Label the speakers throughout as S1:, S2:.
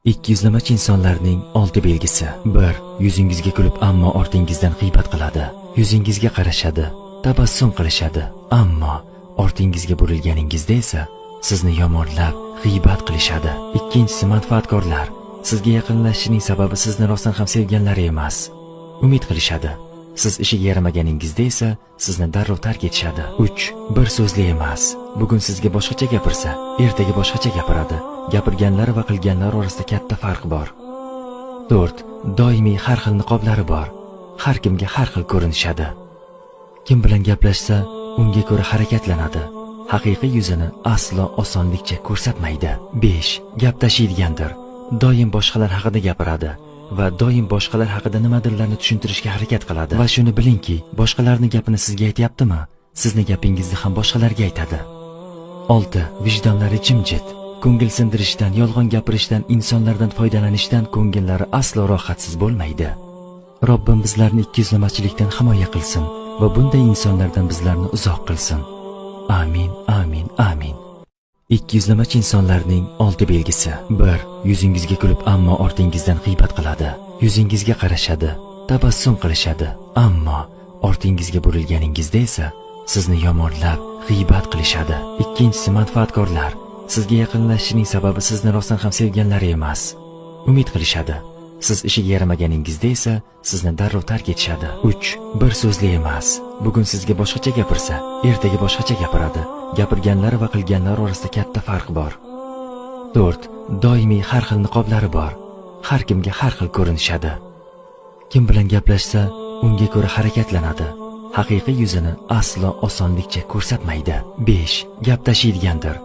S1: Ikkiyuzlamachi insonlarning 6 belgisi. 1. Yuzingizga kulib, ammo ortingizdan g'iybat qiladi. Yuzingizga qarashadi, tabassum qilishadi, ammo ortingizga burilganingizda esa sizni yomonlab g'iybat qilishadi. Ikkinchisi, manfaatkorlar. Sizga yaqinlashishining sababi sizni rostdan ham sevganlari emas. Umid qilishadi. Siz ishiga yaramaganingizda esa sizni darrov tark etishadi. 3. Bir so'zli emas. Bugun sizga boshqacha gapirsa, ertaga boshqacha gapiradi. Gapirganlari va qilganlari orasida katta farq bor. 4. Doimiy har xil niqoblari bor. Har kimga har xil ko'rinishadi. Kim bilan gaplashsa, unga ko'ra harakatlanadi. Haqiqiy yuzini aslo osonlikcha ko'rsatmaydi. 5. Gap tashiydigandir. Doim boshqalar haqida gapiradi va doim boshqalar haqida nimadirlarni tushuntirishga harakat qiladi. Va shuni bilingki, boshqalarning gapini sizga aytyaptimi, sizni gapingizni ham boshqalarga aytadi. 6. Vijdonlari jimjit. Ko'ngil sindirishdan, yolg'on gapirishdan, insonlardan foydalanishdan ko'ngillari aslo rohatsiz bo'lmaydi. Robbim bizlarni ikkiyuzlamachilikdan himoya qilsin va bunday insonlardan bizlarni uzoq qilsin. Amin, amin, amin. Ikkiyuzlamachi insonlarning 6 belgisi. 1. Yuzingizga kulib, ammo ortingizdan g'iybat qiladi. Yuzingizga qarashadi, tabassum qilishadi, ammo ortingizga burilganingizda esa sizni yomonlab g'iybat qilishadi. Ikkinchisi, manfaatkorlar. Sizga yaqinlashishining sababi sizni rostdan ham sevganlari emas. Umid qilishadi. Siz ishiga yaramaganingizda esa sizni darrov tark etishadi. 3. Bir so'zli emas. Bugun sizga boshqacha gapirsa, ertaga boshqacha gapiradi. Gapirganlari va qilganlari orasida katta farq bor. 4. Doimiy har xil niqoblari bor. Har kimga har xil ko'rinishadi. Kim bilan gaplashsa, unga ko'ra harakatlanadi. Haqiqiy yuzini aslo osonlikcha ko'rsatmaydi. 5. Gap tashiydigandir.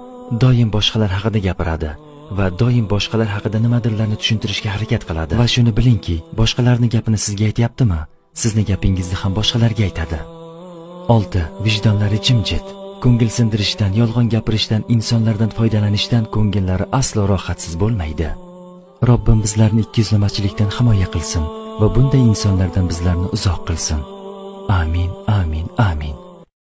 S1: Doim boshqalar haqida gapiradi va doim boshqalar haqida nimadirlarni tushuntirishga harakat qiladi. Va shuni bilingki, boshqalarning gapini sizga aytyaptimi, sizni gapingizni ham boshqalarga aytadi. 6. Vijdonlari jimjit. Ko'ngil sindirishdan, yolg'on gapirishdan, insonlardan foydalanishdan ko'ngillari aslo rohatsiz bo'lmaydi. Robbim bizlarni ikkiyuzlamachilikdan himoya qilsin va bunday insonlardan bizlarni uzoq qilsin. Amin, amin, amin.